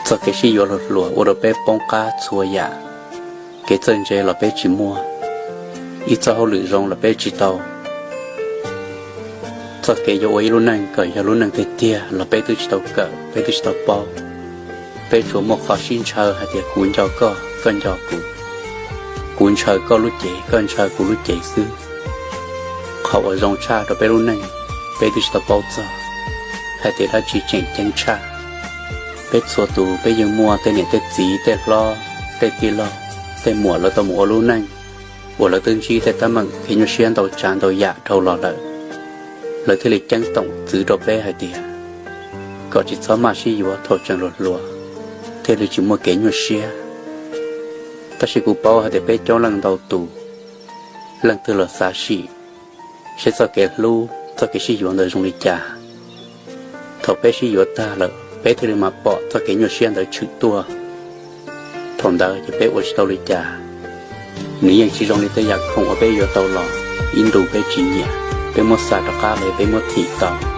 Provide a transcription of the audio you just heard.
Txoj kev sib yuav hluas hluas ua rau peb poob qab txhua yam. Kev txawj ntse los peb tsis muaj, ib txoj hauj lwm zoo los peb tsis tau, txoj kev yuav ua ib lub neej kom yog lub neej tiag tiag los peb twb tsis tau kawm, peb twb tsis tau paub. Peb tsuas muaj qhov sib ntshaw hais tias kuv nco koj, koj nco kuv, kuv ntshaw koj lub cev, koj ntshaw kuv lub cev xwb. Qhov uas zoo tshaj rau peb lub neej, peb twb tsis tau paub txog hais tias dab tsi tseem ceeb tshaj. Peb txhua tus peb yeej muaj tej niam tej txiv, tej hlob, tej tij laug, tej muam lawv tau mus ua lub neej uas lawv twb ntsib tej teeb meem kev nyuaj siab ntau tsav ntau yam dhau los lawm, lawv thiaj li ceeb toom txwv rau peb hais tias kom tsis txhob maj sib yuav thaum tseem hluas hluas, thiaj li tsis muaj kev nyuaj siab. Tab sis kuv paub hais tias peb coob leej ntau tus, leej twg los xav sim seb txoj kev hlub, txoj kev sib yuav ntawd zoo li cas. Thaum peb sib yuav tag lawm peb thiaj li mam pom txoj kev nyuaj siab ntawd tshwm tuaj. Thaum ntawd ces peb ua tsis tau li cas. Nws yeej tsis zoo li tej yam khoom uas peb yuav tau los, ib ntus peb tsis nyiam, peb muab xa rov qab los peb muab thim tau.